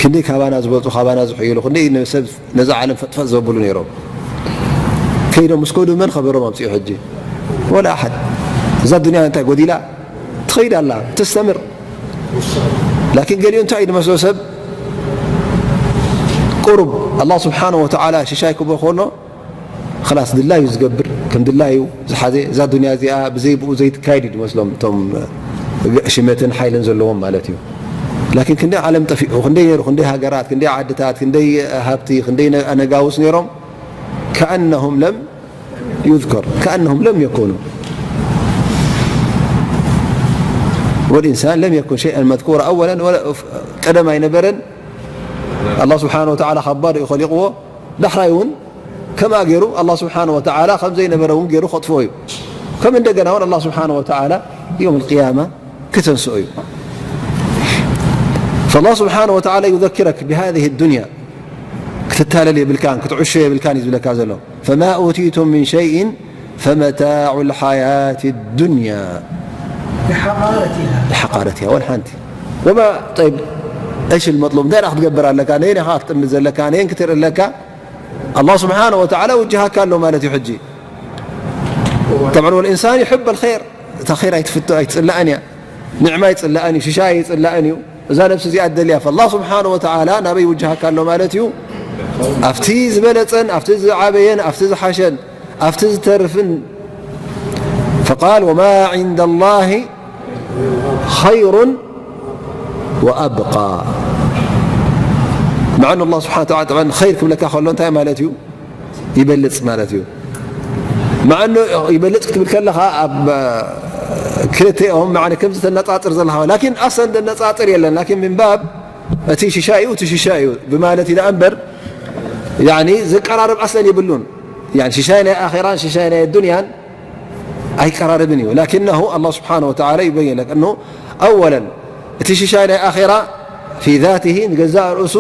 ክንደይ ካባና ዝበልጹ፣ ካባና ዝሕይሉ፣ ክንደይ ንሰብ ነዛ ዓለም ፈጥፈጥ ዘብሉ ነይሮም። ከይዶም ምስ ከዱ መን ኸበሮም ኣምጺኡ ሕጂ? ወላ ኣሓድ። እዛ ዱንያ እንታይ ጎዲላ? ትኸይድ ኣላ፣ ተስተምር። ላኪን ገሊኡ እንታይ እዩ ዝመስሎ ሰብ? ቁሩብ ኣላህ ስብሓነሁ ወተዓላ ሽሻይ ክብሎ ከሎ፣ ኸላስ ድላዩ ዝገብር፣ ከም ድላዩ ዝሓዘ፣ እዛ ዱንያ እዚኣ ብዘይ ብኡ ዘይትካይድ እዩ ዝመስሎም፣ እቶም ሽመትን ሓይልን ዘለዎም ማለት እዩ። ላኪን ክንደይ ዓለም ጠፊኡ፣ ክንደይ ነይሩ፣ ክንደይ ሃገራት፣ ክንደይ ዓድታት፣ ክንደይ ሃብቲ፣ ክንደይ ነ-፣ ነጋውስ ነይሮም፣ ከኣነሁም ለም ዩዝከር፣ ከኣነሁም ለም የኩኑ። ወልኢንሳን ለም የኩን ሸይአን መዝኩራ። ኣወለን፣ ወላ-፣ ቀደም ኣይነበረን። ኣላህ ስብሓነሁ ወተዓላ ካብ ባዶ እዩ ኸሊቕዎ። ዳሕራይ እውን ከምኣ ገይሩ ኣላህ ስብሓነሁ ወተዓላ ከም ዘይነበረ እውን ገይሩ ከጥፍኦ እዩ። ከም እንደገና እውን ኣላህ ስብሓነሁ ወተዓላ የውም ልቅያማ ክተንስኦ እዩ። ፈላህ ስብሓነሁ ወተዓላ ዩዘኪረክ ብሃዚህ ዱንያ፣ ክትታለል የብልካን፣ ክትዕሾ የብልካን እዩ ዝብለካ ዘሎ። ፈማ ኡቲቱም ሚን ሸይእን ፈመታዑ ልሓያት ዱንያ ብሓቃረቲሃ። ብሓቃረቲሃ፣ ወላ ሓንቲ። ወማ፣ ጠይብ፣ እሽ ልመጥሉብ፣ እንታይ ደኣ ክትገብር ኣለካ? ነየን ኢኻ ክትጥምት ዘለካ? ነየን ክትርኢ ኣለካ? ኣላህ ስብሓነሁ ወተዓላ ውጅሃካ ኣሎ ማለት እዩ። ሕጂ ጠብዓን ወልኢንሳን ይሕብ ኣልኸይር፣ እታ ኸይር ኣይትፍቶ፣ ኣይትጽላእን እያ። ኒዕማ ኣይጽላእን እዩ፣ ሽሻይ ኣይጽላእን እዩ። እዛ ነብሲ እዚኣ ትደልያ፣ ፈላህ ስብሓነሁ ወተዓላ ናበይ ይውጅሃካ ኣሎ ማለት እዩ? ኣብቲ ዝበለጸን፣ ኣብቲ ዝዓበየን፣ ኣብቲ ዝሓሸን፣ ኣብቲ ዝተርፍን። ፈቃል ወማ ዒንደ ላሂ ኸይሩን ወኣብቃ። መዓኑ ኣላህ ስብሓነሁ ወተዓላ ጠብዓን ኸይር ክብለካ ከሎ እንታይ ማለት እዩ? ይበልጽ ማለት እዩ። መዓኑ ይበልጽ ክትብል ከለኻ ኣብ ክልቲኦም መዓነ ከም ዝተነጻጽር ዘለኻ፣ ላኪን ኣሰን ዘነጻጽር የለን። ላኪን ምን ባብ እቲ ሽሻይ እዩ፣ እቲ ሽሻይ እዩ ብማለት ኢና እምበር፣ ያኒ ዝቀራረብ ኣሰን የብሉን። ያኒ ሽሻይ ናይ ኣኼራን ሽሻይ ናይ ዱንያን ኣይቀራረብን እዩ። ላኪነሁ ኣላህ ስብሓነሁ ወተዓላ ይበይን ለክ እነሁ ኣወለን እቲ ሽሻይ ናይ ኣኼራ ፊ ዛቲሂ ንገዛእ ርእሱ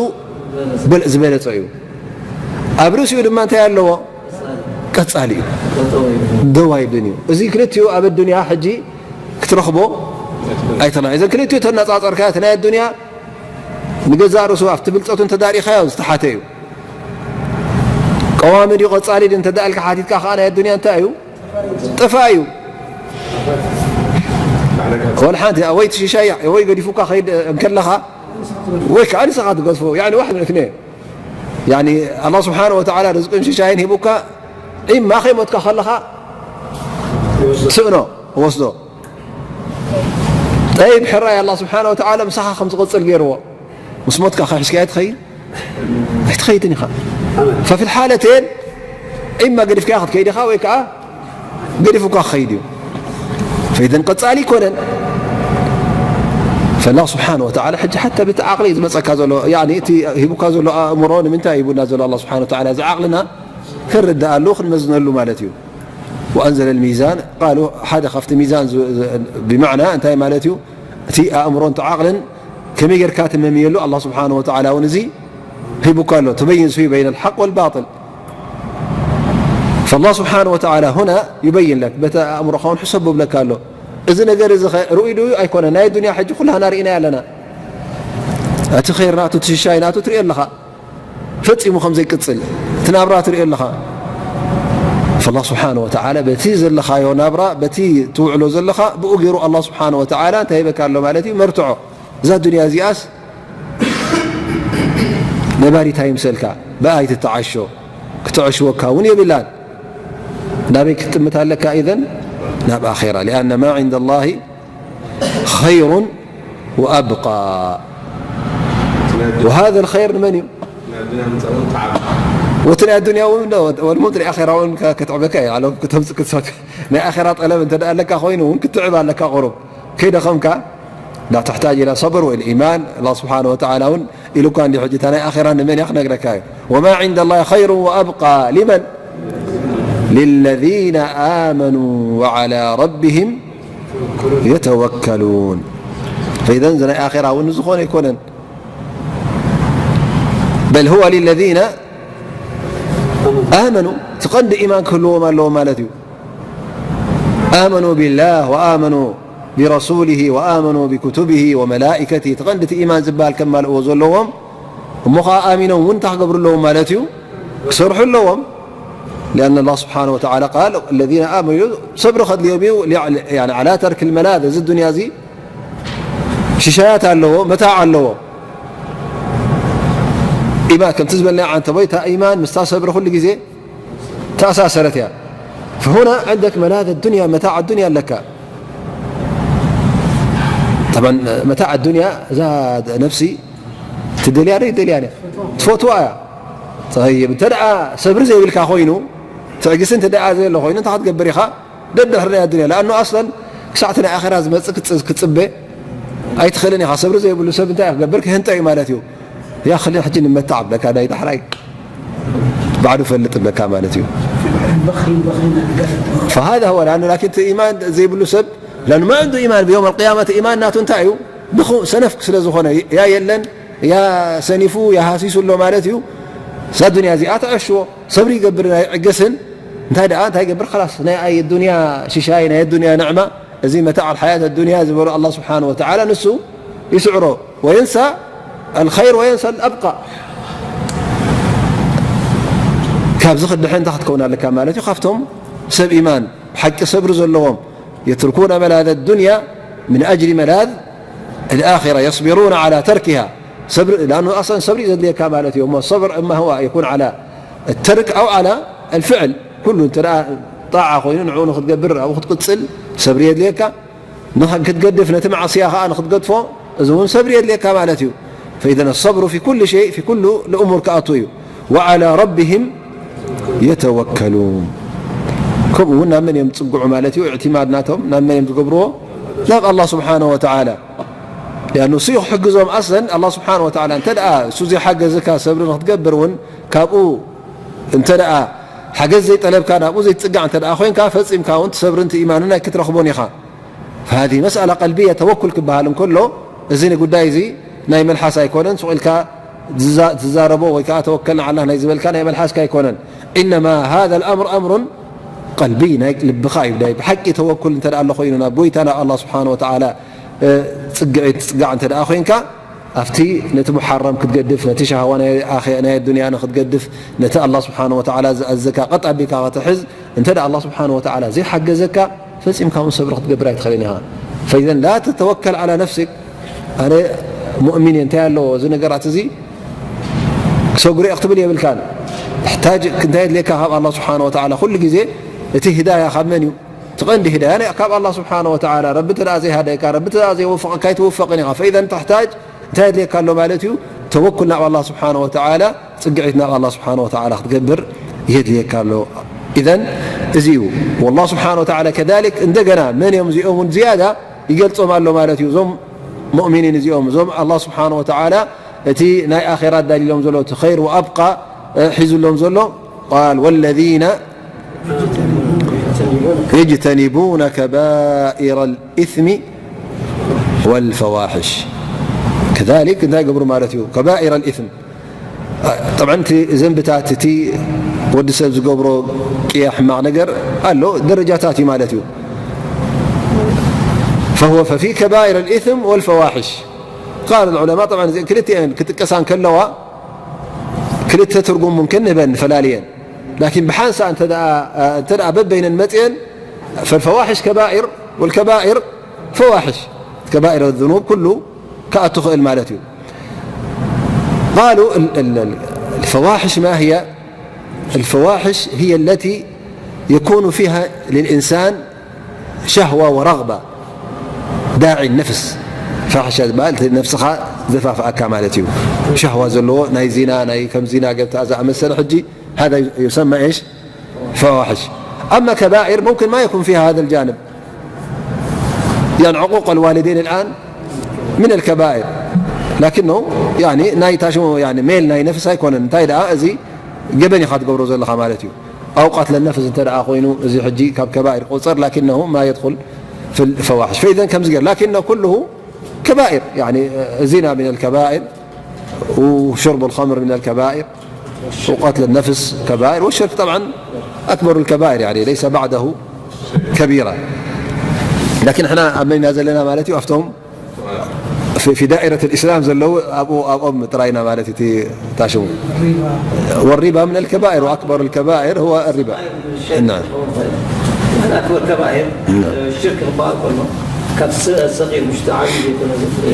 በል-፣ ዝበለጸ እዩ። ኣብ ርእሲኡ ድማ እንታይ ኣለዎ? ቀጻሊ እዩ። ደው ኣይብልን እዩ። እዚ ክልቲኡ ኣብ ኣዱንያ ሕጂ ክትረኽቦ ኣይትኽእልን። እዘን ክልቲኡ ተነጻጸርካዮ፣ እቲ ናይ ኣዱንያ ንገዛእ ርእሱ ኣብቲ ብልጸቱ እንተዳሪኻዮ ዝተሓተ እዩ። ቀዋሚ ድዩ ቀጻሊ ድዩ እንተ ደኣ ኢልካ ሓቲትካ ከኣ ናይ ኣዱንያ እንታይ እዩ? ጠፋእ እዩ። ወላ ሓንቲ ወይ ትሽሻያ ወይ ገዲፉካ ከይድ እንከለኻ ወይ ከኣ ንስኻ ትገድፎ። ያኒ ዋሕድ ምን እትኔን። ያኒ ኣላህ ስብሓነ ወተዓላ ርዝቅን ሽሻይን ሂቡካ፣ ኢማ ከይሞትካ ከለኻ ስእኖ፣ ወስዶ። ጠይብ፣ ሕራይ ኣላህ ስብሓነ ወተዓላ ምሳኻ ከም ዝቕጽል ገይርዎ። ምስ ሞትካ ከ ሒዝካዮ ትኸይድ? ኣይትኸይድን ኢኻ። ፈፊ ልሓለቴን ኢማ ገዲፍካዮ ክትከይድ ኢኻ ወይ ከኣ ገዲፉካ ክኸይድ እዩ። ፈኢዘን ቀጻሊ ኣይኮነን። ፈላህ ስብሓነ ወተዓላ ሕጂ ሓታ በቲ ዓቕሊ ዝመጸካ ዘሎ፣ ያኒ እቲ ሂቡካ ዘሎ ኣእምሮ ንምንታይ ሂቡና ዘሎ ኣላህ ስብሓነ ወተዓላ እዚ ዓቕልና ክንርድኣሉ ክንመዝነሉ ማለት እዩ። ወኣንዘለ ልሚዛን ቃሉ ሓደ ካብቲ ሚዛን ዝ-፣ ዝ-፣ ብማዕና እንታይ ማለት እዩ? እቲ ኣእምሮን እቲ ዓቕልን ከመይ ጌርካ ትመምየሉ ኣላህ ስብሓነ ወተዓላ እውን እዚ ሂቡካ ኣሎ። ትበይን ሱይ በይነ ልሓቅ ወልባጥል። ፈላህ ስብሓነ ወተዓላ ሁና ዩበይን ለክ፣ በቲ ኣእምሮኻ እውን ሕሰቡ ብለካ ኣሎ። እዚ ነገር እዚ ኸ ርእዩ ዶ ኣይኮነን? ናይ ዱንያ ሕጂ ኩላህና ርኢናዮ ኣለና። እቲ ኸይር ናቱ፣ እቲ ሽሻይ ናቱ ትርኢ ኣለኻ። ፈጺሙ ከም ዘይቅጽል እቲ ናብራ ትርኢ ኣለኻ። ፈላህ ስብሓነ ወተዓላ በቲ ዘለኻዮ ናብራ፣ በቲ ትውዕሎ ዘለኻ፣ ብኡ ገይሩ ኣላህ ስብሓነ ወተዓላ እንታይ ሂበካ ኣሎ ማለት እዩ? መርትዖ። እዛ ዱንያ እዚኣስ ነባሪት ኣይምሰልካ፣ ብኣ ኣይትተዓሾ፣ ክትዕሽወካ እውን የብላን። ናበይ ክትጥምት ኣለካ ኢዘን? ናብ ኣኼራ። ሊኣነ ማ ዒንደ ላሂ ኸይሩን ወኣብቃ። ወሃዘ ልኸይር ንመን እዩ? ወቲ ናይ ኣዱንያ እውን ዶ፣ ወልሙት ናይ ኣኼራ እውን ከ-፣ ከትዕበካ እዩ። ዓለም ክተምጽእ ክትሰት-፣ ናይ ኣኼራ ጠለብ እንተ ደኣ ኣለካ ኮይኑ እውን ክትዕብ ኣለካ ቁሩብ። ከይደኸምካ ላ ተሕታጅ ኢላ ሰብር ወይ ኢማን። ኣላህ ስብሓነ ወተዓላ እውን ኢሉካ እንዲ ሕጂ እታ ናይ ኣኼራ ንመን እያ ክነግረካ እዩ። ወማ ዒንደ ላሂ ኸይሩ ወኣብቃ ሊመን? ሊለዚነ ኣመኑ ወዓላ ረቢሂም የተወከሉን። ፈኢዘን እዚ ናይ ኣኼራ እውን ዝኾነ ኣይኮነን። በል ሁወ ሊለዚነ ኣመኑ፣ እቲ ቀንዲ ኢማን ክህልዎም ኣለዎም ማለት እዩ። ኣመኑ ቢላህ ወኣመኑ ቢረሱሊሂ ወኣመኑ ቢኩቱቢሂ ወመላኢከቲሂ፣ እቲ ቀንዲ እቲ ኢማን ዝበሃል ከማልእዎ ዘለዎም፣ እሞ ኸዓ ኣሚኖም እውን እንታይ ክገብሩ ኣለዎም ማለት እዩ? ክሰርሑ ኣለዎም። ሊኣነ ኣላህ ስብሓነ ወተዓላ ቃል፣ ለዚነ ኣመኑ፣ ሰብሪ ከድልዮም እዩ፣ ሊዕ-፣ ያኒ፣ ዓላ ተርክ ልመላዝ፣ እዚ ዱንያ እዚ ሽሻያት ኣለዎ፣ መታዕ ኣለዎ። ኢማን፣ ከምቲ ዝበልናዮ ዓንተቦይ፣ እታ ኢማን ምስታ ሰብሪ ኩሉ ግዜ ተኣሳሰረት እያ። ፈሁና ዕንደክ መላዝ ኣዱንያ፣ መታዕ ኣዱንያ ኣለካ። ጠብዓን፣ መታዕ ኣዱንያ እዛ ነፍሲ ትደልያ ዶ ይደልያን እያ? ትፈትዋ እያ። ጠይብ፣ እንተ ደኣ ሰብሪ ዘይብልካ ኮይኑ፣ ትዕግስቲ እንተ ደኣ ዘየሎ ኮይኑ፣ እንታይ ክትገብር ኢኻ? ደድሕሪ ናይ ኣዱንያ። ለኣኑ ኣስለን ክሳዕ እቲ ናይ ኣኼራ ዝመጽእ ክትጽ-፣ ክትጽበ ኣይትኽእልን ኢኻ። ሰብሪ ዘይብሉ ሰብ እንታይ ክገብር? ክህንጠ እዩ ማለት እዩ። ያ፣ ክሊ ሕጂ ንመታዕ ብለካ፣ ናይ ዳሕራይ ባዕዱ ፈልጥ ብለካ ማለት እዩ። ፈሃዛ ሁወ፣ ለኣኑ ላኪን እቲ ኢማን ዘይብሉ ሰብ፣ ለኣኑ ማ ዕንዱ ኢማን ብየውም ኣልቅያማ፣ እቲ ኢማን ናቱ እንታይ እዩ? ድኹ-፣ ሰነፍ ስለ ዝኾነ፣ ያ የለን፣ ያ ሰኒፉ፣ ያ ሃሲሱ ኣሎ ማለት እዩ። እዛ ዱንያ እዚኣ ተዐሽዎ፣ ሰብሪ ይገብርን ኣይዕገስን። እንታይ ደኣ፣ እንታይ ይገብር? ኸላስ፣ ናይ ኣይ ዱንያ ሽሻይ፣ ናይ ዱንያ ንዕማ፣ እዚ መታዕ ኣልሓያት ኣዱንያ ዝበሎ ኣላህ ስብሓነሁ ወተዓላ ንሱ ይስዕሮ። ወየንሳ ኣልኸይር ወየንሳ ኣልኣብቃ። ካብዚ ክድሕን እንታይ ክትከውን ኣለካ ማለት እዩ? ካብቶም ሰብ ኢማን፣ ብሓቂ ሰብሪ ዘለዎም፣ የትርኩነ መላዘ ዱንያ ምን ኣጅሊ መላዝ ኣልኣኺራ፣ የስቢሩነ ዓላ ተርኪሃ። ሰብሪ፣ ለኣኑ ኣስለን ሰብሪ ዘድልየካ ማለት እዩ። እሞ ሰብር እማ ህዋ የኩን ዓላ ተርክ ኣው ዓላ ኣልፍዕል። ኩሉ እንተ ደኣ ጣዓ ኮይኑ ንዕኡ ንክትገብር ኣብኡ ክትቅጽል ሰብሪ የድልየካ። ንኽ-፣ ክትገድፍ ነቲ ማዕስያ ኸኣ ንክትገድፎ እዚ እውን ሰብሪ የድልየካ ማለት እዩ። ፈኢዘን ኣሰብሩ ፊ ኩል ሸይ፣ ፊ ኩሉ ልእሙር ክኣቱ እዩ። ወዓላ ረቢሂም የተወከሉን። ከምኡ እውን ናብ መን እዮም ዝጽግዑ ማለት እዩ? እዕትማድ ናቶም ናብ መን እዮም ዝገብርዎ? ናብ ኣላህ ስብሓነሁ ወተዓላ። ሊኣኑ እሱ እዩ ክሕግዞም። ኣስለን ኣላህ ስብሓነሁ ወተዓላ እንተ ደኣ እሱ ዘይሓገዝካ ሰብሪ ንክትገብር እውን ካብኡ እንተ ደኣ ሓገዝ ዘይጠለብካ ናብኡ ዘይትጽጋዕ እንተ ደኣ ኮይንካ ፈጺምካ እውን እቲ ሰብርን እቲ ኢማንን ኣይክትረኽቦን ኢኻ። فهذه مسألة قلبية ተወኩል ክበሃል እንከሎ፣ እዚ ንጉዳይ እዚ ናይ መልሓስ ኣይኮነን፣ ሱቕ ኢልካ ዝዛ-፣ ትዛረቦ ወይ ከኣ ተወከልና ዓላ ናይ ዝበልካ ናይ መልሓስካ ኣይኮነን። إنما هذا الأمر أمر قلبي፣ ናይ ልብኻ እዩ። ናይ ብሓቂ ተወኩል እንተ ደኣ ኣሎ ኮይኑ፣ ናብ ጎይታ ናብ ኣላህ ስብሓነሁ ወተዓላ፣ እ፣ ጽግዒ ትጽጋዕ እንተ ደኣ ኮይንካ፣ ኣብቲ ነቲ ሙሓረም ክትገድፍ፣ ነቲ ሻህዋ ናይ ኣኸ-፣ ናይ ኣዱንያ ንክትገድፍ፣ ነቲ ኣላህ ስብሓነ ወተዓላ ዝኣዘካ ቀጥ ኣቢልካ ክትሕዝ፣ እንተ ደኣ ኣላህ ስብሓነ ወተዓላ ዘይሓገዘካ፣ ፈጺምካ እውን ሰብሪ ክትገብር ኣይትኽእልን ኢኻ። ፈኢዘን ላ ተተወከል ዓላ ነፍሲክ፣ ኣነ ሙእሚን እየ፣ እንታይ ኣለዎ እዚ ነገራት እዚ ክሰግሮ እየ ክትብል የብልካን። ተሕታጅ እንታይ የድልየካ ካብ ኣላህ ስብሓነ ወተዓላ? ኩሉ ግዜ እቲ ሂዳያ ካብ መን እዩ? እቲ ቀንዲ ሂዳያ ናይ ካብ ኣላህ ስብሓነ ወተዓላ። ረቢ እንተ ደኣ ዘይሃደየካ፣ ረቢ እንተ ደኣ ዘይወፈቐካ ኣይትውፈቕን ኢኻ። ፈኢዘን ተሕታጅ እንታይ የድልየካ ኣሎ ማለት እዩ? ተወኩል ናብ ኣላህ ስብሓነ ወተዓላ፣ ጽግዒት ናብ ኣላህ ስብሓነ ወተዓላ ክትገብር የድልየካ ኣሎ። ኢዘን እዚ እዩ። ወላህ ስብሓነ ወተዓላ ከዛሊክ እንደገና መን እዮም እዚኦም እውን ዝያዳ ይገልጾም ኣሎ ማለት እዩ። እዞም ሙእሚኒን እዚኦም፣ እዞም ኣላህ ስብሓነ ወተዓላ እቲ ናይ ኣኼራ ኣዳልሎም ዘሎ፣ እቲ ኸይር ወኣብቃ፣ እ፣ ሒዙሎም ዘሎ፣ ቃል ወለዚነ የጅተኒቡነ ከባኢረ ልኢስሚ ወልፈዋሕሽ። ከዛሊክ እንታይ ይገብሩ ማለት እዩ? ከባኢረ ልኢስም። አ፣ ጠብዓን እቲ ዘንብታት፣ እቲ ወዲ ሰብ ዝገብሮ ቅያ ሕማቕ ነገር ኣሎ፣ ደረጃታት እዩ ማለት እዩ። ፈሁወ ፈፊ ከባኢረ ልኢስም ወልፈዋሕሽ። ቃል ዑለማ፣ ጠብዓን እዚአን ክልቲአን ክጥቀሳ እንከለዋ፣ ክልተ ትርጉም ሙምክን ንህበን ንፈላልየን። ላኪን ብሓንሳ እንተ ደኣ፣ እንተ ደኣ በበይነን መጽየን፣ ፈልፈዋሕሽ ከባኢር ወልከባኢር ፈዋሕሽ። ከባኢር ዝኑብ ኩሉ ክኣቱ ክእል ማለት እዩ። ቃሉ፣ ال-، ال-، ال-، الفواحش ما هي؟ الفواحش هي التي يكون فيها للإنسان شهوة ورغبة داعي النفس. ፋሕሻ ዝበሃል እቲ ነፍስኻ ዘፋፍኣካ ማለት እዩ። ሸህዋ ዘለዎ ናይ ዚና፣ ናይ ከም ዚና ገብታ ዝኣመሰለ ሕጂ هذا يسمى إيش؟ فواحش. أما كبائر ممكن ما يكون فيها هذا الجانب. يعني عقوق الوالدين الآن من الكبائر. لكنه يعني ናይ ታሽሙ يعني ሜል ናይ ነፍስ ኣይኮነን። እንታይ ደኣ እዚ ገበን ኢኻ ትገብሮ ዘለኻ ማለት እዩ። أو قتل النفس እንተ ደኣ ኮይኑ እዚ ሕጂ ካብ ከባኢር ቁጽር لكنه ما يدخل في الفواحش. فإذا ከምዚ ገይር لكنه كله كبائر، يعني الزنا من الكبائر وشرب الخمر من الكبائر وقتل النفس كبائر والشرك طبعا أكبر الكبائر، يعني ليس بعده كبيرة. لكن احنا ኣብ መን ኢና ዘለና ማለት እዩ؟ ኣብቶም في، في دائرة الإسلام ዘለዉ ኣብኡ፣ ኣብኦም ጥራይና ማለት እዩ እቲ ታሽሙ። والربا من الكبائر وأكبر الكبائر هو الربا. نعم. من أكبر الكبائر، نعم. الشرك الأكبر كله. ካብ ሰ-፣ ሰቂር ውሽጢ ዓብዪ ዘይኮነ፣ እ፣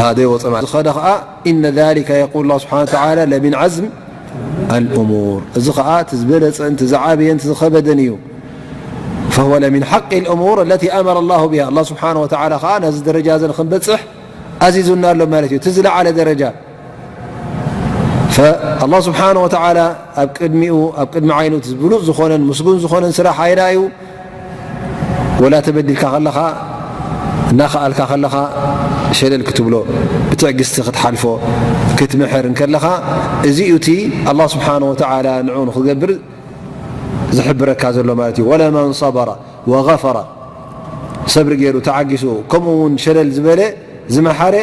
هذا هو طبعا. ዝኸደ ኸዓ إن ذلك يقول الله سبحانه وتعالى لمن عزم الأمور. እዚ ኸዓ እቲ ዝበለጸን እቲ ዝዓበየን እቲ ዝኸበደን እዩ። فهو لمن حق الأمور التي أمر الله بها. ኣላህ ስብሓነ ወተዓላ ኸዓ ነዚ ደረጃ እዚ ንኽንበጽሕ ኣዚዙና ኣሎ ማለት እዩ። እቲ ዝለዓለ ደረጃ። ፈኣላህ ስብሓነ ወተዓላ ኣብ ቅድሚኡ፣ ኣብ ቅድሚ ዓይኑ እቲ ብሉጽ ዝኾነን ምስጉን ዝኾነን ስራሕ ኣይዳ እዩ። ወላ ተበዲልካ ከለኻ፣ እናኸኣልካ ከለኻ ሸለል ክትብሎ፣ ብትዕግስቲ ክትሓልፎ፣ ክትምሕር እንከለኻ፣ እዚ እዩ እቲ ኣላህ ስብሓነ ወተዓላ ንዕኡ ንኽትገብር ዝሕብረካ ዘሎ ማለት እዩ። ወለመን ሰበረ ወገፈረ፣ ሰብሪ ገይሩ ተዓጊሱ፣ ከምኡ እውን ሸለል ዝበለ ዝመሓረ፣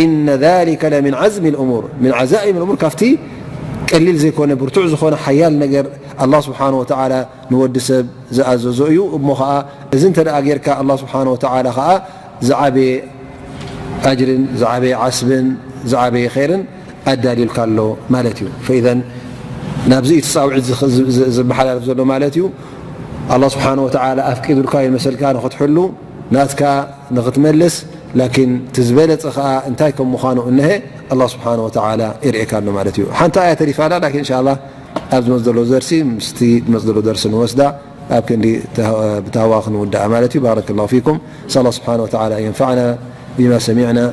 ኢነ ዛሊከ ለሚን ዓዝሚ ልእሙር፣ ሚን ዓዛኢም ልእሙር፣ ካብቲ ቀሊል ዘይኮነ ብርቱዕ ዝኾነ ሓያል ነገር ኣላህ ስብሓነ ወተዓላ ንወዲ ሰብ ዝኣዘዞ እዩ። እሞ ኸዓ እዚ እንተ ደኣ ጌርካ ኣላህ ስብሓነ ወተዓላ ኸዓ ዝዓበየ ኣጅርን ዝዓበየ ዓስብን ዝዓበየ ኸይርን ኣዳልዩልካ ኣሎ ማለት እዩ። ፈኢዘን ናብዚ እዩ እቲ ጻውዒት ዝኽ-፣ ዝ-፣ ዝ-፣ ዝመሓላለፍ ዘሎ ማለት እዩ። ኣላህ ስብሓነ ወተዓላ ኣፍቂዱልካ ይመሰልካ ንኽትሕሉ፣ ናትካ ንኽትመልስ፣ ላኪን እቲ ዝበለጸ ኸዓ እንታይ ከም ምዃኑ እነሀ ኣላህ ስብሓነ ወተዓላ የርእየካ ኣሎ ማለት እዩ። ሓንቲ ኣያ ተሪፋ ኣላ፣ ላኪን እንሻላህ ኣብ ዝመጽእ ዘሎ ደርሲ፣ ምስቲ ዝመጽእ ዘሎ ደርሲ ንወስዳ። ኣብ ክንዲ ተህ-፣ ብታህዋ ክንውድኣ ማለት እዩ። بارك الله فيكم. نسأل الله سبحانه وتعالى أن ينفعنا بما سمعنا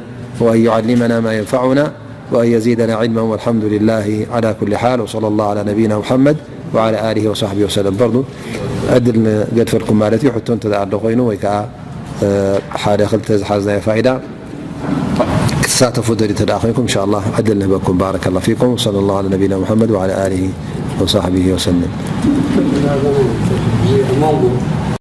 وأن يعلمنا ما ينفعنا وأن يزيدنا علما والحمد لله على كل حال. وصلى الله على نبينا محمد وعلى آله وصحبه وسلم. برضو ዕድል ንገድፈልኩም ማለት እዩ። ሕቶ እንተ ደኣ ኣሎ ኮይኑ ወይ ከዓ፣ እ፣ ሓደ ክልተ ዝሓዝናዮ ፋይዳ ክትሳተፉ ደሊ እንተ ደኣ ኮይንኩም፣ እንሻላህ ዕድል ንህበኩም። بارك الله فيكم. وصلى الله على نبينا محمد وعلى آله وصحبه وسلم.